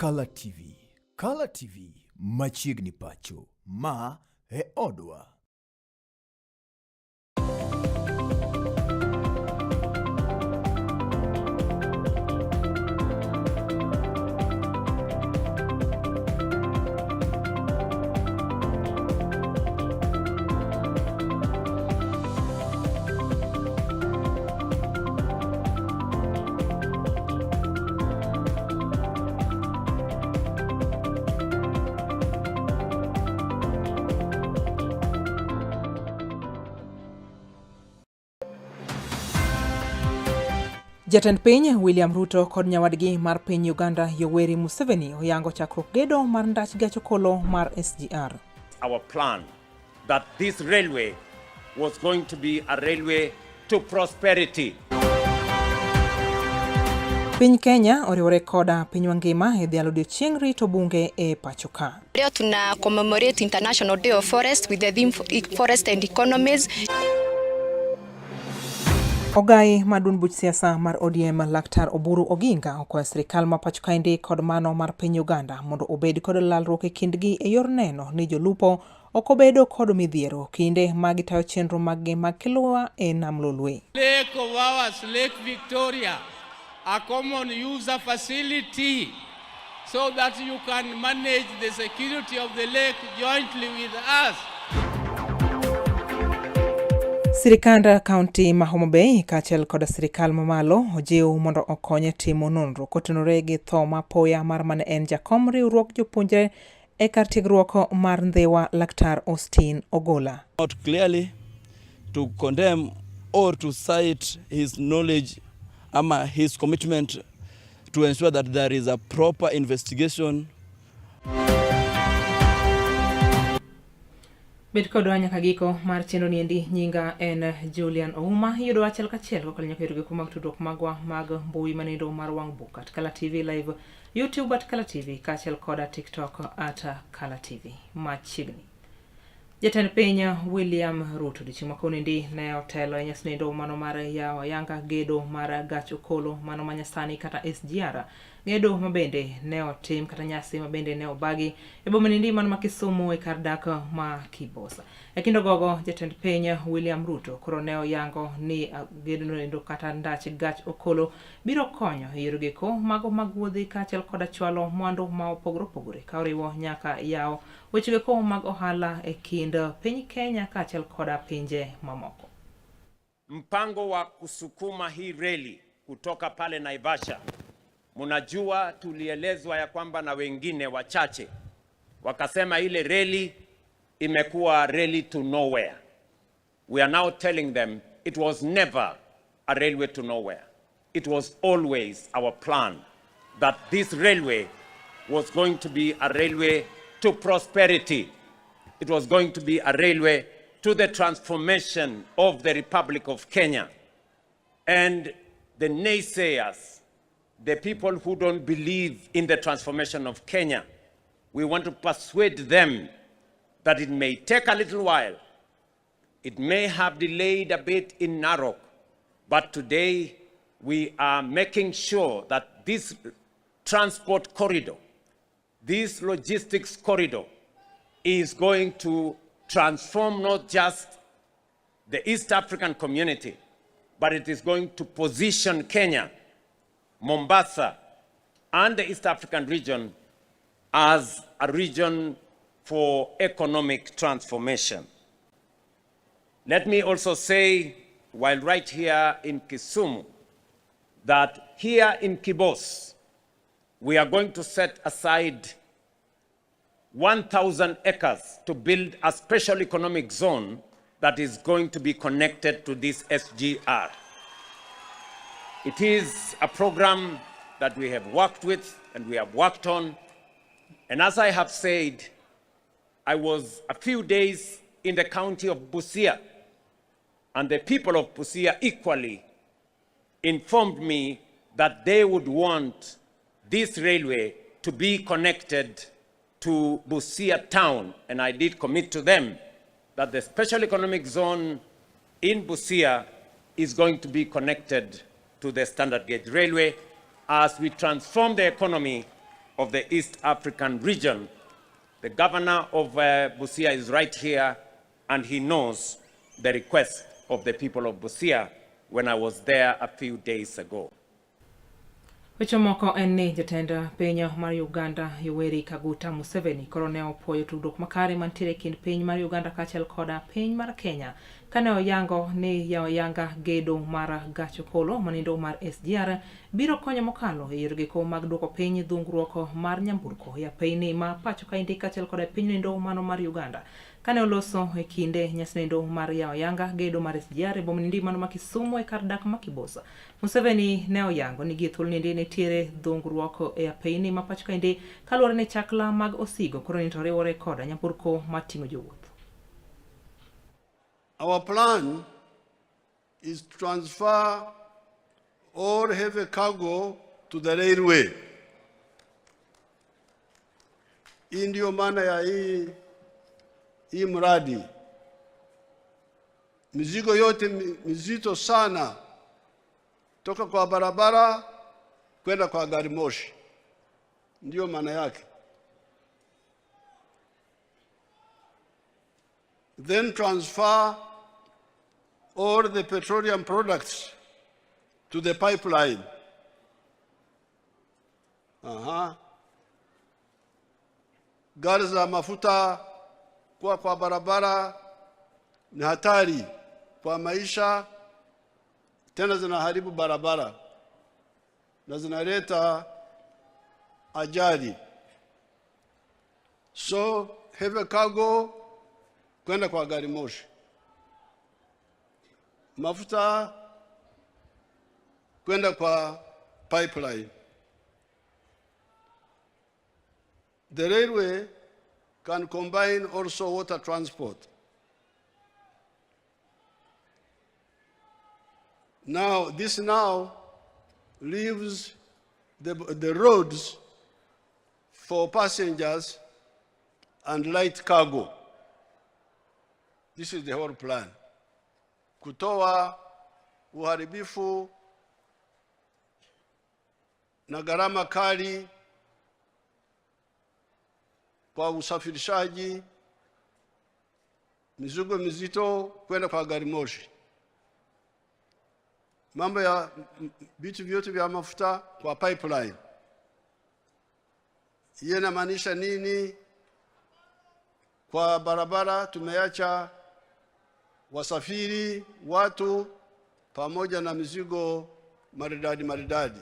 Kala TV. Kala TV machiegni pacho. Ma e odwa. Jatend piny William Ruto kod nyawadgi mar piny Uganda Yoweri Museveni oyango chakruok gedo mar ndach gach okolo mar SGR. Our plan that this railway was going to be a railway to prosperity. Piny Kenya oriwore koda piny mangima e dhialo odiochieng' rito bunge e pacho ka. Leo tuna commemorate International Day of Forest with the theme Forest and Economies. Ogai ma duond buch siasa mar ODM Laktar Oburu Oginga okwayo sirikal ma pacho kaendi kod mano mar piny Uganda mondo obed kod lalruok e kindgi e yor neno ni jolupo ok obedo kod midhiero kinde ma gitayo chenro maggi mag kiluwa e Nam Lolwe. Lake of ours, Lake Victoria, a common user facility so that you can manage the security of the lake jointly with us. Sirikand kaunti ma Homa Bay kaachiel koda sirikal mamalo ojiw mondo okony e timo nonro kotenore gi tho ma apoya mar mane en jakom riwruog jopuonjre e kar tiegruok mar Ndhiwa Laktar Austin Ogola. Not clearly to condemn or to cite his knowledge ama his commitment to ensure that there is a proper investigation. Bed kodwa nyaka giko mar chenro niendi. Nyinga en Julian Ouma. Iyudowa achiel kachiel kokalo nyaka yore giko mag tudruok magwa mag mbui manindo mar wang' buk at Kala TV Live, YouTube at Kala TV kaachiel koda TikTok at Kala TV. Machiegni. Jatend piny William Ruto odiochieng' ma kawuono ne otelo e nyasi noendo mano mar yawo ayanga gedo mar gach okolo mano ma nyasani kata SGR. Gedo mabende ne otim kata nyasi mabende ne obagi e boma niendi mano ma Kisumu e kar dak ma Kibos. E kind ogogo, jatend piny William Ruto koro ne oyango ni gedo noendo kata ndach gach okolo biro konyo e yore geko mago mag wuodhi kaachiel koda chwalo mwandu ma opogore opogore ka oriwo nyaka yawo weche geko mag ohala e kind piny Kenya kaachiel koda pinje mamoko. Mpango wa kusukuma hii reli kutoka pale Naivasha, mnajua tulielezwa ya kwamba na wengine wachache wakasema ile reli imekuwa reli to nowhere. We are now telling them it was never a railway to nowhere. It was always our plan that this railway was going to be a railway to prosperity. It was going to be a railway to the transformation of the Republic of Kenya. And the naysayers, the people who don't believe in the transformation of Kenya, we want to persuade them that it may take a little while. It may have delayed a bit in Narok, but today we are making sure that this transport corridor, this logistics corridor, is going to transform not just the East African community, but it is going to position Kenya, Mombasa, and the East African region as a region for economic transformation. Let me also say, while right here in Kisumu, that here in Kibos, we are going to set aside 1,000 acres to build a special economic zone that is going to be connected to this SGR. It is a program that we have worked with and we have worked on. And as I have said, I was a few days in the county of Busia, and the people of Busia equally informed me that they would want this railway to be connected to Busia town, and I did commit to them that the special economic zone in Busia is going to be connected to the standard gauge railway as we transform the economy of the East African region. The governor of Busia is right here, and he knows the request of the people of Busia when I was there a few days ago. Weche moko en ni jatend piny mar Uganda Yoweri Kaguta Museveni koro ne opuoyo tudruok makare mantiere e kind piny mar Uganda kaachiel koda piny mar Kenya kane oyango ni yawo yanga gedo mar gach okolo manindo mar SGR biro konyo mokalo e yorego mag duoko piny dhungruok mar nyamburko e apeyni ma pacho kaendi kaachiel koda piny nindo mano mar Uganda. Kane oloso e kinde nyasi nindo mar yawo yanga gedo mar SGR e boma nindi mano ma Kisumu e kar dak ma Kibosa, Museveni ne oyango ni gie thuolo niendi nitiere dhungruok e apeyni ma pacho kaendi kaluwore ni chakla mag osigo koro ni to riwore koda nyamburko mating'o jowuoth. Our plan is to transfer all heavy cargo to the railway. Hii ndiyo maana ya hii mradi. Mizigo yote mizito sana toka kwa barabara kwenda kwa gari moshi, ndiyo maana yake. Then transfer all the petroleum products to the pipeline. Aha. Gari za mafuta kuwa kwa barabara ni hatari kwa maisha, tena zinaharibu barabara na zinaleta ajali. So heavy cargo kwenda kwa gari moshi, mafuta kwenda kwa pipeline. The railway can combine also water transport. Now, this now leaves the roads for passengers and light cargo. This is the whole plan. Kutoa uharibifu na gharama kali kwa usafirishaji mizigo mizito kwenda kwa gari moshi, mambo ya vitu vyote vya mafuta kwa pipeline. Hiyo inamaanisha nini? Kwa barabara tumeacha wasafiri, watu pamoja na mizigo maridadi maridadi.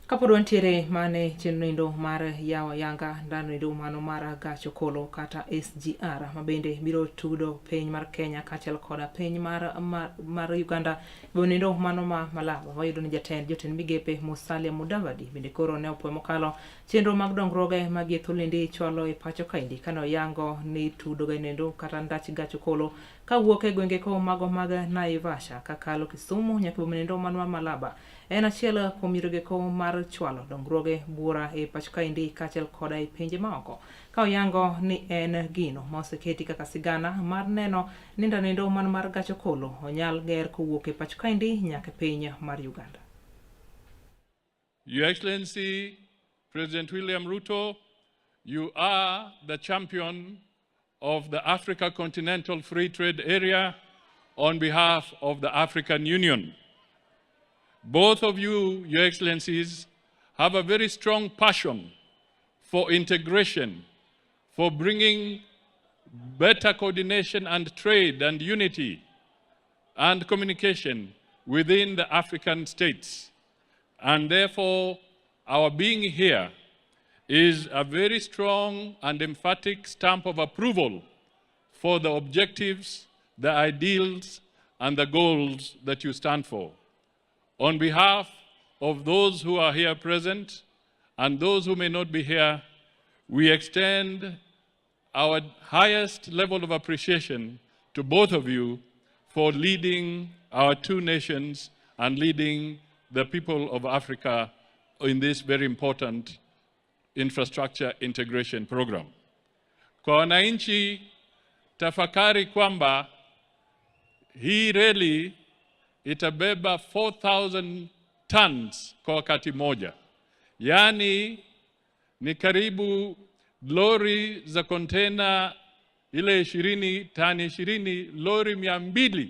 Kapod wantiere mane chenro endo mar yawo yanga ndano endo mano mar gach okolo kata SGR mabende biro tudo piny mar Kenya kaachiel koda piny mar Uganda bende mano ma Malaba wayudo ni jatend jotend migepe Musalia Mudavadi bende koro ne opuoyo mokalo chenro mag dongruoge mag thuolo endi chwalo e pacho kaendi kane oyango ni tudo gainendo kata ndach gach okolo kawuok e gwenge ko mago mag Naivasha kakalo Kisumu nyaka boma nendo mano ma Malaba en achiel kuom yorego mar chwalo dongruoge buora e pacho kaendi kaachiel koda e pinje maoko ka oyango ni en gino ma oseketi kaka sigana mar neno ni ndanendo man mar gach okolo onyal ger kowuok e pacho kaendi nyaka e piny mar Uganda. Your Excellency, President William Ruto, you are the champion of the Africa Continental Free Trade Area on behalf of the African Union. Both of you, Your Excellencies, have a very strong passion for integration, for bringing better coordination and trade and unity and communication within the African states. And therefore, our being here is a very strong and emphatic stamp of approval for the objectives, the ideals, and the goals that you stand for. On behalf of those who are here present and those who may not be here, we extend our highest level of appreciation to both of you for leading our two nations and leading the people of Africa in this very important infrastructure integration program. Kwa wananchi, tafakari kwamba hii reli itabeba 4000 tons kwa wakati moja, yaani Ni karibu lori za kontena ile 20 tani 20, lori 200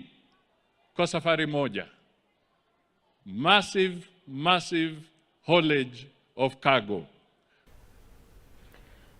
kwa safari moja. Massive, massive haulage of cargo.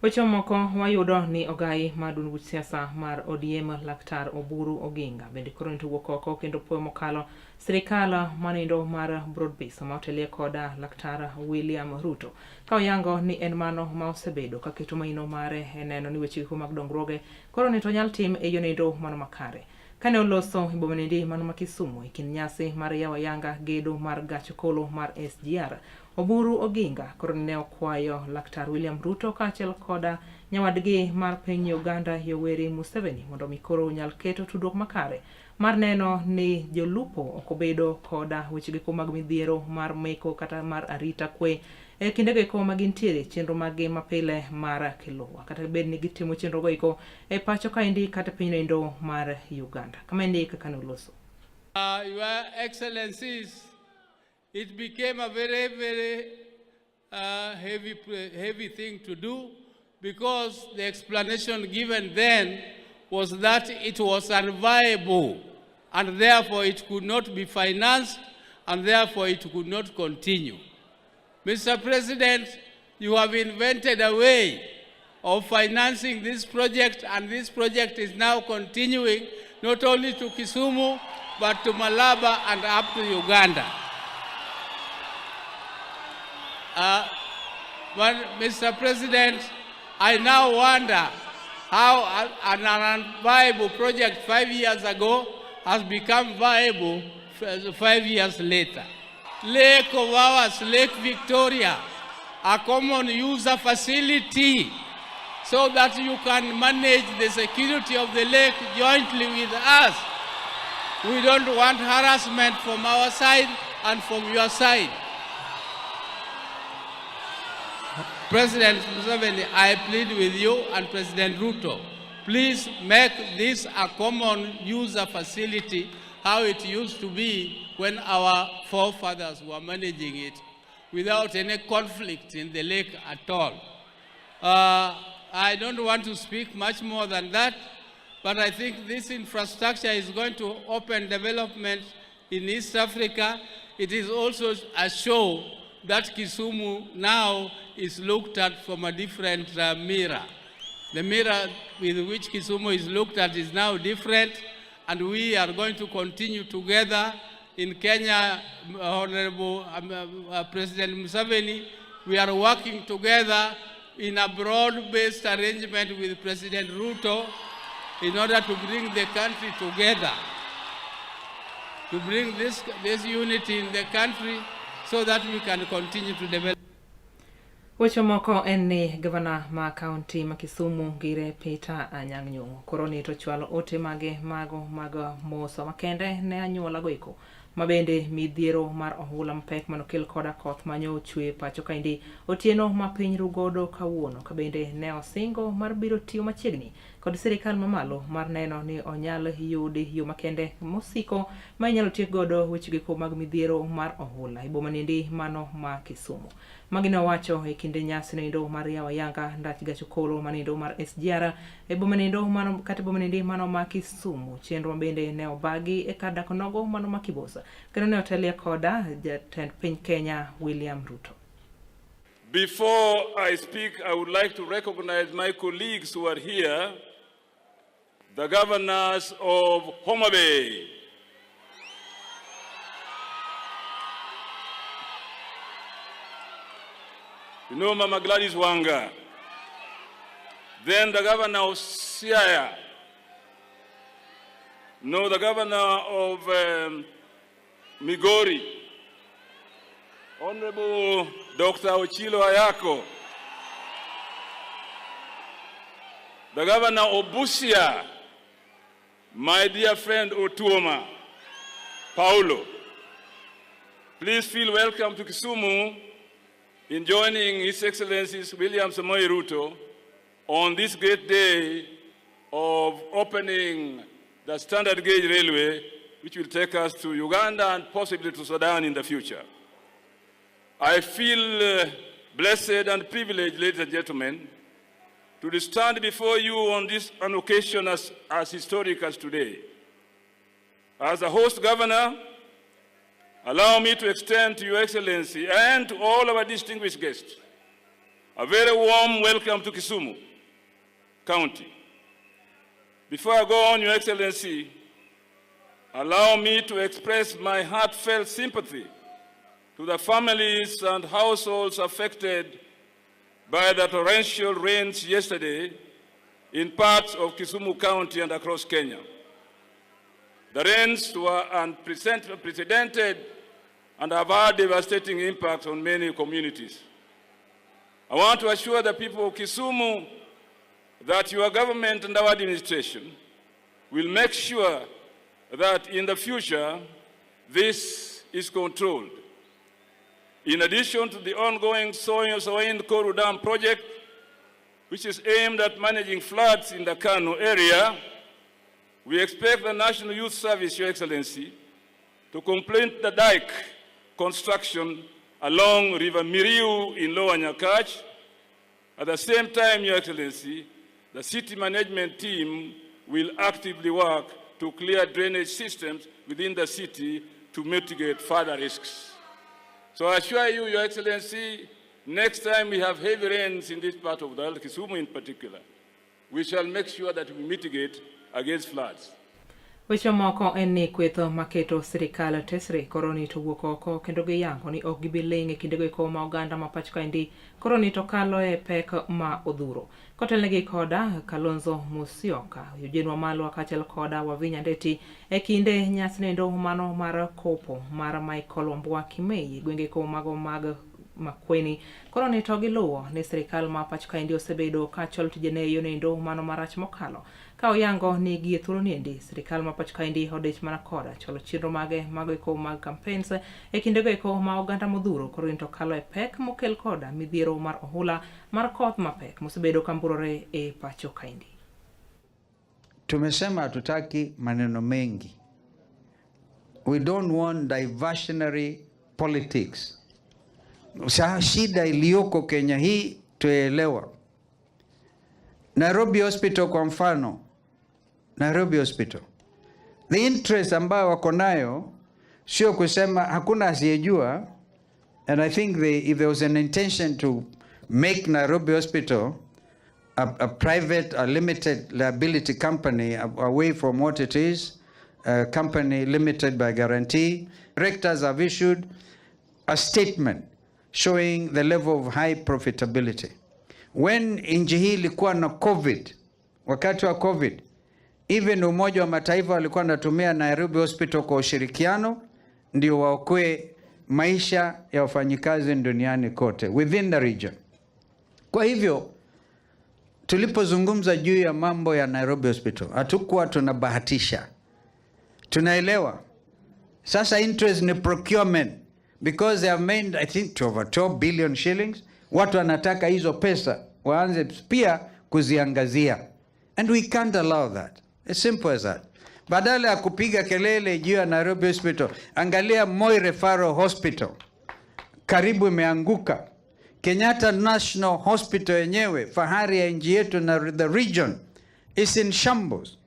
Weche mamoko wayudo ni ogai mar duond buch siasa mar ODM Laktar Oburu Oginga bende koro nito wuok oko kendo puoyo mokalo sirikal manindo mar broad base ma otelie koda Laktar William Ruto ka oyango ni en mano ma osebedo ka keto maino mare e neno ni weche gigo mag dongruoge koro nito nyal tim e yo nindo mano makare. Kane oloso e boma nendi mano ma Kisumu e kind nyasi mar yawo ayanga gedo mar gach okolo mar SGR, Oburu Oginga koro ne okwayo Laktar William Ruto kaachiel koda nyawadgi mar piny Uganda Yoweri Museveni mondo mi koro onyal keto tudruok makare mar neno ni jolupo ok obedo koda wechego mag midhiero mar meko kata mar arita kwe e kindego eko ma gintiere chenro maggi mapile mar kiluwa kata bed ni gitimo chenrogo eko e pacho kaendi kata piny noendo mar Uganda. Kamaendi kaka noloso. Your Excellencies, it became a very, very heavy thing to do because the explanation given then was that it was unviable and therefore it could not be financed and therefore it could not continue. Mr. President, you have invented a way of financing this project, and this project is now continuing not only to Kisumu, but to Malaba and up to Uganda. But Mr. President, I now wonder how an unviable project 5 years ago has become viable 5 years later. Lake of ours, Lake Victoria, a common user facility so that you can manage the security of the lake jointly with us. We don't want harassment from our side and from your side. President Museveni, I plead with you and President Ruto, please make this a common user facility how it used to be when our forefathers were managing it without any conflict in the lake at all. I don't want to speak much more than that, but I think this infrastructure is going to open development in East Africa. It is also a show that Kisumu now is looked at from a different mirror. The mirror with which Kisumu is looked at is now different, and we are going to continue together. In Kenya, Honorable President Museveni, we are working together in a broad-based arrangement with President Ruto in order to bring the country together, to bring this unity in the country so that we can continue to develop. Weche moko en ni gavana ma kaunti ma Kisumu Gire Peter Anyang' Nyong'o koro ni to chwalo ote mage mago mag moso makende ne anyuola go eko mabende midhiero mar ohula mapek manokel koda koth manyo ochwe pacho kaendi otieno ma piny rugodo kawuono kabende ne osingo mar biro tiyo machiegni kod sirikal mamalo mar neno ni onyal yudi yo makende mosiko ma inyalo tiek godo wechego mag midhiero mar ohula e boma niendi mano ma Kisumu. Magi ne owacho e kinde nyasi noendo mar yawo ayanga ndach gach okolo maniendo mar SGR e boma niendo mano kata boma niendi mano ma Kisumu. Chenro bende ne obagi e kar dak nogo mano ma Kibosa kendo ne otelie koda jatend piny Kenya William Ruto. Before I speak, I would like to recognize my colleagues who are here, the governors of Homa Bay. You know Mama Gladys Wanga, then the governor of Siaya, no, the governor of Migori, Honorable Dr. Ochilo Ayako, the governor of Busia, my dear friend Otuoma Paulo. Please feel welcome to Kisumu in joining His Excellency William Samoei Ruto on this great day of opening the Standard Gauge Railway, which will take us to Uganda and possibly to Sudan in the future. I feel blessed and privileged, ladies and gentlemen, to stand before you on this an occasion as, as historic as today. As a host governor, allow me to extend to Your Excellency and to all our distinguished guests a very warm welcome to Kisumu County. Before I go on, Your Excellency, allow me to express my heartfelt sympathy to the families and households affected by the torrential rains yesterday in parts of Kisumu County and across Kenya. The rains were unprecedented and have had devastating impacts on many communities. I want to assure the people of Kisumu that your government and our administration will make sure that in the future this is controlled. In addition to the ongoing Soin Koru Dam project, which is aimed at managing floods in the Kano area, we expect the National Youth Service, Your Excellency, to complete the dike construction along River Miriu in Lower Nyakach. At the same time, Your Excellency, the city management team will actively work to clear drainage systems within the city to mitigate further risks. So I assure you, Your Excellency, next time we have heavy rains in this part of the world, Kisumu in particular, we shall make sure that we mitigate against floods. Weche moko en ni kweth maketo sirikal tesre koro ni to wuok oko kendo giyango ni ok gibi ling' e kindego eko ma oganda ma pacho kaendi koro ni to kalo e pek ma odhuro. Kotelnegi koda Kalonzo Musyoka, Eugene Wamalwa kaachiel koda Wavinya Ndeti e kinde nyasi nendo mano mar kopo mar Michael Wambua Kimei e gwenge ko mago mag Makueni. Koro ni to giluwo ni sirikal ma pacho kaendi osebedo ka chwalo tijene e yo nendo mano marach mokalo ka oyango ni gie thuolo niendi sirikal ma pacho kaendi odich mana koda chwalo chenro mage mago eko mag campaigns e kindego eko ma oganda modhuro koro ni to kalo e pek mokel koda midhiero mar ohula mar koth mapek mosebedo ka mburore e pacho kaendi. Tumesema hatutaki maneno mengi. We don't want diversionary politics. Sa shida iliyoko Kenya hii tuelewa. Nairobi Hospital kwa mfano, Nairobi Hospital, the interest ambayo wako nayo sio kusema hakuna asiyejua, and I think if there was an intention to make Nairobi Hospital a private, a limited liability company away from what it is, a company limited by guarantee. Rectors have issued a statement showing the level of high profitability. When nchi hii ilikuwa na COVID, wakati wa COVID, even Umoja wa Mataifa walikuwa wanatumia Nairobi Hospital kwa ushirikiano ndio waokoe maisha ya wafanyikazi duniani kote within the region. Kwa hivyo tulipozungumza juu ya mambo ya Nairobi Hospital hatukuwa tunabahatisha, tunaelewa sasa interest ni procurement because they have made I think over 12 billion shillings. Watu wanataka hizo pesa waanze pia kuziangazia, and we can't allow that. As simple as that. Badala ya kupiga kelele juu ya Nairobi Hospital, angalia Moi Referral Hospital karibu imeanguka. Kenyatta National Hospital yenyewe, fahari ya nchi yetu na the region, is in shambles.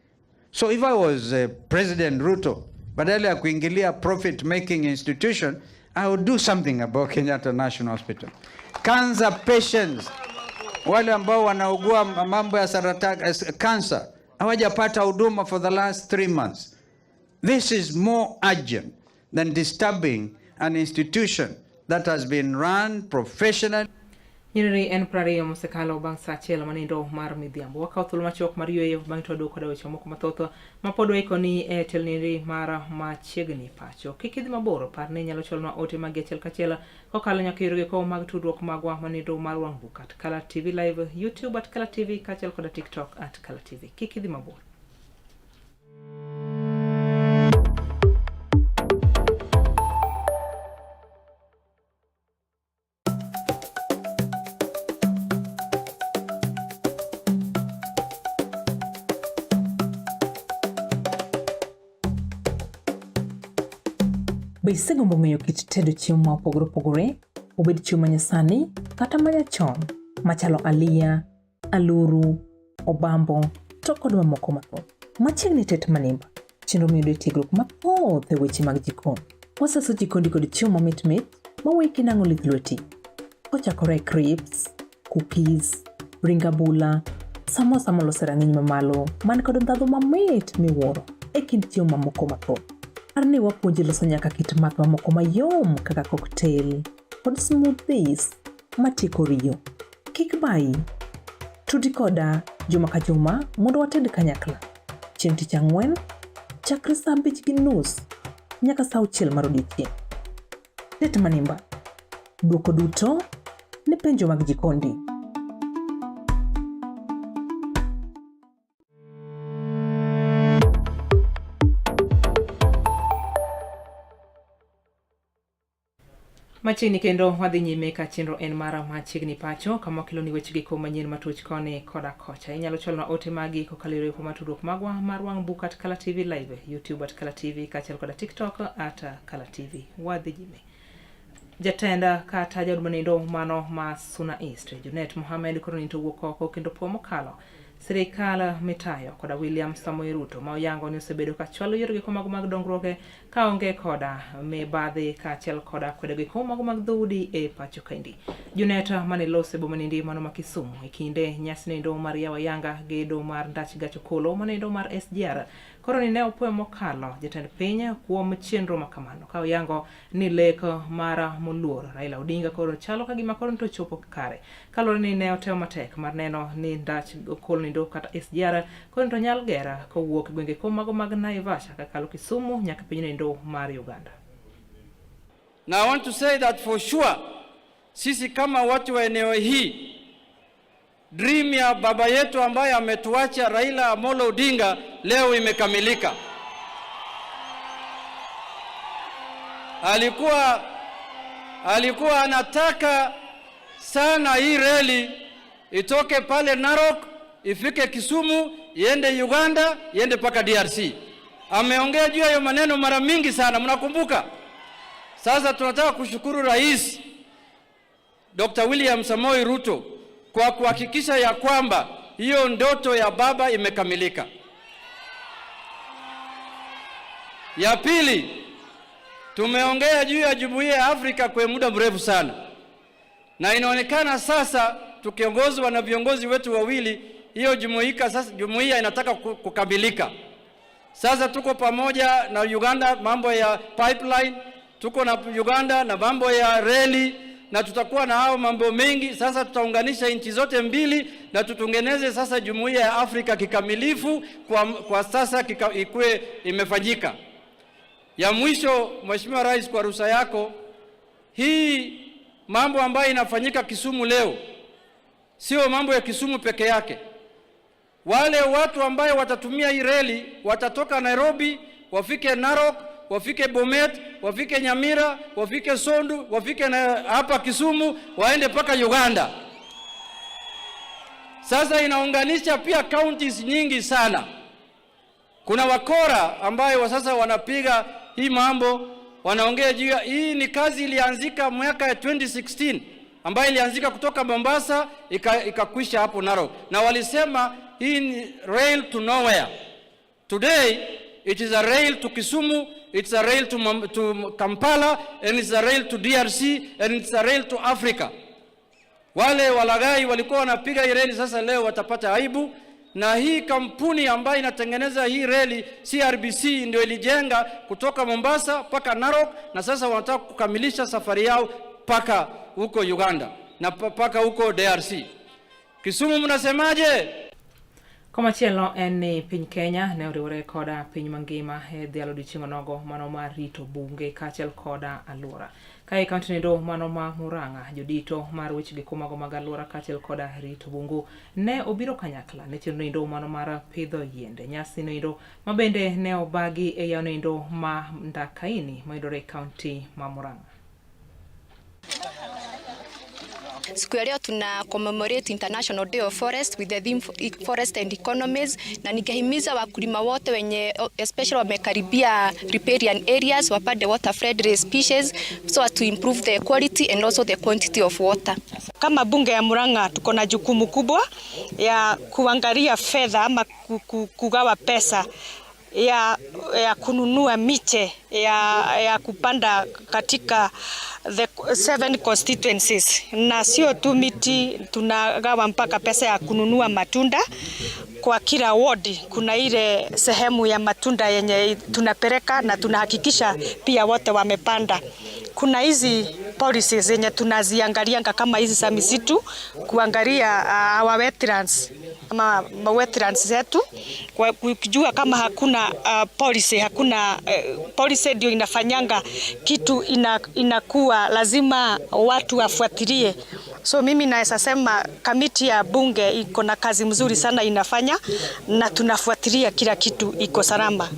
So if I was President Ruto, badala ya kuingilia profit making institution, I would do something about Kenyatta National Hospital. Cancer patients, wale ambao wanaugua mambo ya saratani, cancer, hawajapata huduma for the last 3 months. This is more urgent than disturbing an institution that has been run professionally. Nyiriri en 20 mosekalo bang' sa achiel manindo mar midhiambo. Wakawo thuolo machuok mar yueyo bang' to waduogo koda weche moko mathoth ma pod waiko ni e telniri mar machiegni pacho. Kik idhi mabor, par ni inyalo chwalonwa ote magi achiel kachiel kokalo nyaka yore go mag tudruok magwa manindo mar wang' buk at Kala TV Live, YouTube at Kala TV kaachiel koda TikTok at Kala TV. Kik idhi mabor. Be isegombo ng'eyo kit tedo chiemo ma opogore opogore? Obed chiemo manyasani kata manyachon machalo aliya, aluru, obambo to kod mamoko mathoth. Machiegni tet manimba, chenro miyudo tiegruok mathoth e weche mag jikon. Wasaso jikondi kod chiemo mamit mit maweki nang'o lith lweti. Kochakore e crisps, cookies, ring abula, samosa molos e rang'iny mamalo man kod ndhadhu mamit miwuoro e kind chiemo mamoko mathoth. Par ni wapuonji loso nyaka kit math mamoko mayom kaka cocktail kod smoothies matieko riyo. Kik bayi. Tudi koda juma ka juma mondo wated kanyakla. Chieng' tich ang'wen, chakre saa 5:30 nyaka saa 6 mar odiechieng'. Tet manimba. Dwoko duto ne penjo mag jikondi. Machiegni kendo wadhi nyime ka chenro en mara machiegni pacho kama wakeloni weche giko manyien matuch koni koda kocha. Inyalo chwalonwa ote magi kokalo e yore mag tudruok magwa mar wang' buk at Kala TV Live, YouTube at Kala TV kaachiel koda TikTok at Kala TV. Wadhi nyime. Jatend kata jaod manindo mano ma Suna East, Junet Mohamed koro nito wuok oko kendo po mokalo sirikal mitayo koda William Samoei Ruto ma oyango ni osebedo ka chwalo yore giko mago mag dongruoge kaonge koda mibadhi kaachiel koda kwedo giko mago mag dhoudi e pacho kaendi. Junet mane lose boma nindi mano ma Kisumu e kinde nyasi noendo mar yawo ayanga gedo mar ndach gach okolo manoendo mar SGR koro ni ne opuoyo mokalo jatend piny kuom chenro ma kamano ka oyango ni lek mar moluor Raila Odinga koro chalo ka gima koro to chopo kare kaluwore ni ne otemo matek mar neno ni ndach okolo nindo kata SGR koro to nyal gera kowuok e gwenge kom mago mag Naivasha kakalo Kisumu nyaka piny nindo mar Uganda. Now I want to say that for sure sisi kama watu wa eneo hii dream ya baba yetu ambaye ametuacha Raila Amolo Odinga leo imekamilika. Alikuwa anataka sana hii reli itoke pale Narok ifike Kisumu iende Uganda iende mpaka DRC. Ameongea juu ya hiyo maneno mara mingi sana, mnakumbuka? Sasa tunataka kushukuru Rais Dr. William Samoei Ruto kwa kuhakikisha ya kwamba hiyo ndoto ya baba imekamilika. Ya pili, tumeongea juu ya Jumuiya ya Afrika kwa muda mrefu sana, na inaonekana sasa tukiongozwa na viongozi wetu wawili, hiyo jumuiya sasa, jumuiya inataka kukamilika. Sasa tuko pamoja na Uganda mambo ya pipeline, tuko na Uganda na mambo ya reli, na tutakuwa na hao mambo mengi. Sasa tutaunganisha nchi zote mbili na tutengeneze sasa jumuiya ya Afrika kikamilifu. Kwa sasa ikuwe imefanyika. Ya mwisho, Mheshimiwa Rais, kwa ruhusa yako, hii mambo ambayo inafanyika Kisumu leo sio mambo ya Kisumu peke yake. Wale watu ambayo watatumia hii reli watatoka Nairobi, wafike Narok, wafike Bomet, wafike Nyamira, wafike Sondu, wafike na hapa Kisumu, waende mpaka Uganda. Sasa inaunganisha pia counties nyingi sana. Kuna wakora ambayo sasa wanapiga hii mambo, wanaongea juu ya hii. Ni kazi ilianzika mwaka ya 2016 ambayo ilianzika kutoka Mombasa ikakwisha hapo Narok, na walisema hii ni rail to nowhere. Today it is a rail to Kisumu, it's a rail to Kampala, and it's a rail to DRC, and it's a rail to Africa. Wale walaghai walikuwa wanapiga hii reli, sasa leo watapata aibu. Na hii kampuni ambayo inatengeneza hii reli CRBC ndio ilijenga kutoka Mombasa mpaka Narok, na sasa wanataka kukamilisha safari yao mpaka huko Uganda na mpaka huko DRC. Kisumu mnasemaje? Komachielo en ni piny Kenya ne oriwore koda piny mangima e dhialo odiochieng' onogo mano mar rito bunge kaachiel koda alwora. Ka e kaunti nendo mano ma Murang'a, jodito mar weche giko mago mag alwora kaachiel koda rito bungu ne obiro kanyakla ne chenro nendo mano mar pidho yiende. Nyasi nendo ma bende ne obagi e yawo nendo ma Ndakaini mayudore e kaunti ma Murang'a. Siku ya leo tuna commemorate International Day of Forest with the theme Forest and Economies, na ningehimiza wakulima wote wenye especially wamekaribia riparian areas wapande water friendly species so as to improve the quality and also the quantity of water. Kama bunge ya Murang'a tuko na jukumu kubwa ya kuangalia fedha ama kugawa pesa ya kununua miche ya kupanda katika the 7 constituencies, na sio tu miti, tunagawa mpaka pesa ya kununua matunda kwa kila ward. Kuna ile sehemu ya matunda yenye tunapeleka na tunahakikisha pia wote wamepanda. Kuna hizi policies zenye tunaziangalianga kama hizi za misitu, kuangalia our wetlands ama wetlands zetu, kwa kujua kama hakuna policy, hakuna policy ndio inafanyanga kitu inakuwa lazima watu wafuatilie. So mimi naweza sema kamiti ya bunge iko na kazi mzuri sana inafanya, na tunafuatilia kila kitu iko salama.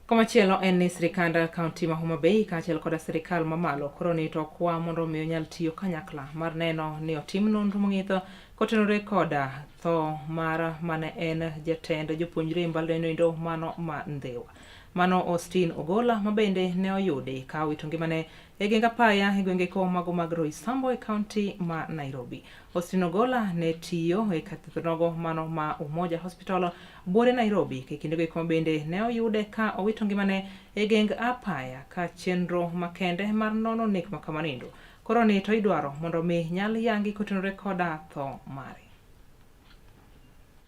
Komachielo en ni sirikand kaunti ma Homa Bay kaachiel koda sirikal mamalo koro nito kwa mondo mi onyal tiyo kanyakla mar neno ni otim nonro mong'ith kotenore koda tho mar mane en jatend jopuonjre e mbalariany no mano ma Ndhiwa. Mano Austin Ogola ma bende ne oyudi ka owito ngimane e geng apaya e gwenge ko mago mag Roysambu e kaunti ma Nairobi. Austin Ogola ne tiyo e kar thieth nogo mano ma Umoja Hospital buore Nairobi. E kindego eko bende ne oyude ka owito ngimane e geng apaya ka chenro makende mar nono nek ma kamanindo. Koro ni to idwaro mondo mi nyal yangi kotenore koda tho mare.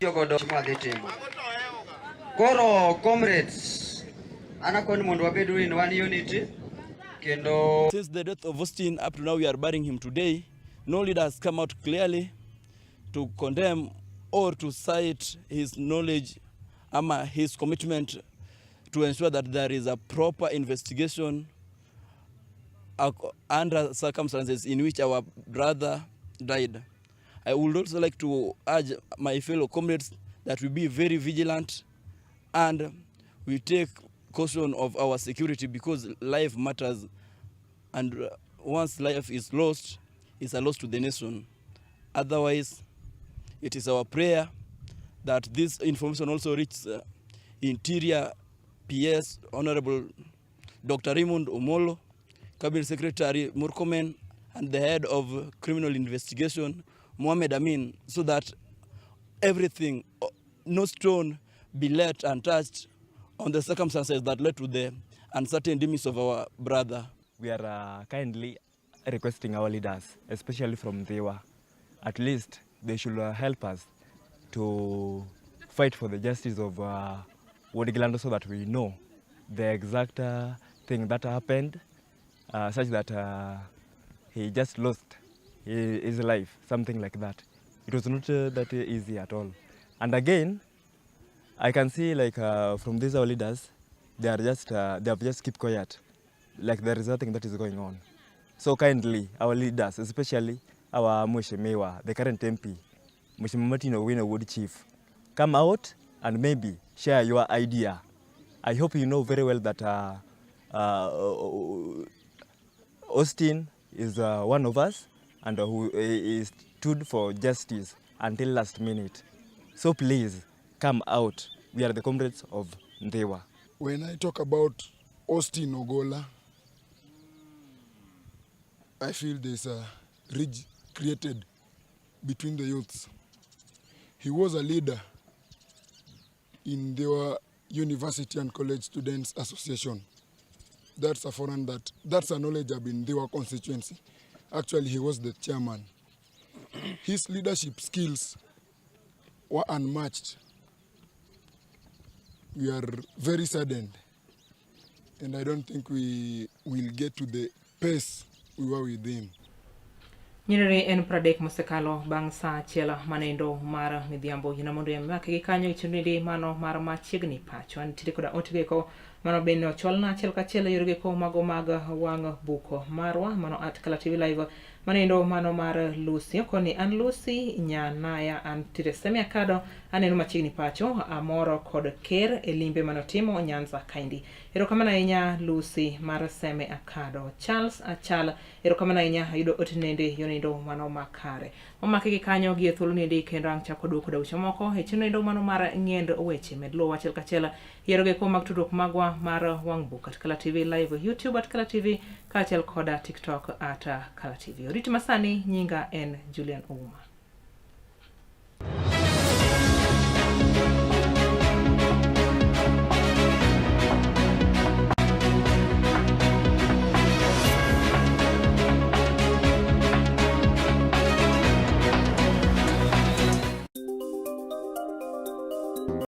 Godo madhi timo. Koro comrades, anakoni mondo wabed in one unity kendo. Since the death of Austin up to now, we are burying him today. No leader has come out clearly to condemn or to cite his knowledge ama his commitment to ensure that there is a proper investigation under circumstances in which our brother died. I would also like to urge my fellow comrades that we be very vigilant and we take caution of our security, because life matters, and once life is lost, it's a loss to the nation. Otherwise, it is our prayer that this information also reaches Interior PS Honorable Dr. Raymond Omolo, Cabinet Secretary Murkomen, and the head of criminal investigation, Mohamed Amin, so that everything, no stone be left untouched on the circumstances that led to the uncertain demise of our brother. We are kindly requesting our leaders, especially from Ndhiwa, at least they should help us to fight for the justice of Wuod Lando, so that we know the exact thing that happened, such that he just lost his life, something like that. It was not that easy at all. And again, I can see from these our leaders, they have just kept quiet, like there is nothing that is going on. So kindly, our leaders, especially our Mheshimiwa, the current MP, Mheshimiwa Martin Owino Wood Chief, come out and maybe share your idea. I hope you know very well that Austin is one of us and who is stood for justice until last minute. So please come out. We are the comrades of Ndhiwa. When I talk about Austin Ogola, I feel there's a ridge created between the youths. He was a leader in the University and College Students Association. That's a forum that, that's a knowledge I've been Ndhiwa constituency. Actually, he was the chairman. His leadership skills were unmatched. We are very saddened, and I don't think we will get to the pace we were with him. Nyerere en 30 mosekalo bang' saa achiel manendo mar midhiambo. Yina mondo yamake gi kanyo e chenro mano mar machiegni pacho. Antiere koda ote go eko Mano bende ochwalna achiel kachiel e yorego eko mago mag wang' buko marwa mano at Kala TV Live. Mano mano mar Lucy okoni an Lucy Nyanaya antiere Seme Akado aneno machiegni pacho amoro kod ker e limbe manotimo Nyanza kaendi. Erokamano ahinya Lucy mar Seme Akado. Charles Achal erokamano ahinya ayudo ote nende yonindo mano makare. Omaki gi kanyo gi e thuolo niendi kendo ang' chako duoko dawuoche moko e chenro endo mano mar ng'end weche med luwo achiel kachiel yiero geko mag tudruok magwa mar wang' buk at Kala TV live YouTube at Kala TV kaachiel koda TikTok at Kala TV. Orit masani nyinga en Julian Ouma.